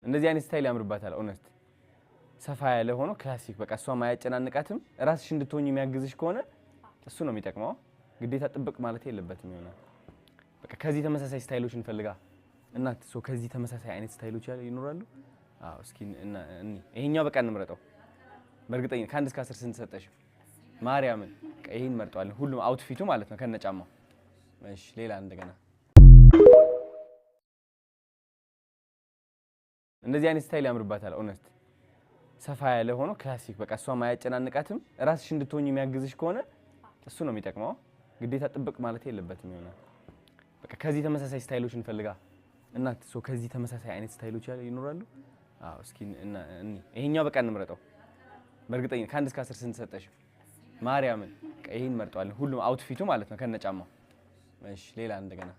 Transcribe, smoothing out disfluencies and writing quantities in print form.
እንደዚህ አይነት style ያምርባታል። እውነት ሰፋ ያለ ሆኖ classic፣ በቃ እሷም አያጨናንቃትም። ራስሽ እንድትሆኝ የሚያግዝሽ ከሆነ እሱ ነው የሚጠቅመው። ግዴታ ጥብቅ ማለት የለበትም ይሆናል። በቃ ከዚህ ተመሳሳይ style ኦች እንፈልጋ። እናት፣ so ከዚህ ተመሳሳይ አይነት style ኦች ያለ ይኖራሉ? አዎ፣ እስኪ እና እኒ ይሄኛው በቃ እንምረጠው። በእርግጠኛ ከ1 እስከ 10 ስንት ሰጠሽው? ማርያምን፣ በቃ ይሄን መርጠዋለን። ሁሉም outfit ኡ ማለት ነው ከነጫማው። እሺ፣ ሌላ እንደገና እንደዚህ አይነት style ያምርባታል። እውነት ሰፋ ያለ ሆኖ classic፣ በቃ እሷም አያጨናንቃትም። ራስሽ እንድትሆኝ የሚያግዝሽ ከሆነ እሱ ነው የሚጠቅመው። ግዴታ ጥብቅ ማለት የለበትም ይሆናል። በቃ ከዚህ ተመሳሳይ style ኦች እንፈልጋ። እናት፣ so ከዚህ ተመሳሳይ አይነት style ኦች ያለ ይኖራሉ? አዎ፣ እስኪ እና እኒ ይሄኛው በቃ እንምረጠው። በእርግጠኛ ከ1 እስከ 10 ስንት ሰጠሽው? ማርያምን፣ በቃ ይሄን መርጠዋለን። ሁሉም outfit ኡ ማለት ነው ከነጫማው። እሺ፣ ሌላ እንደገና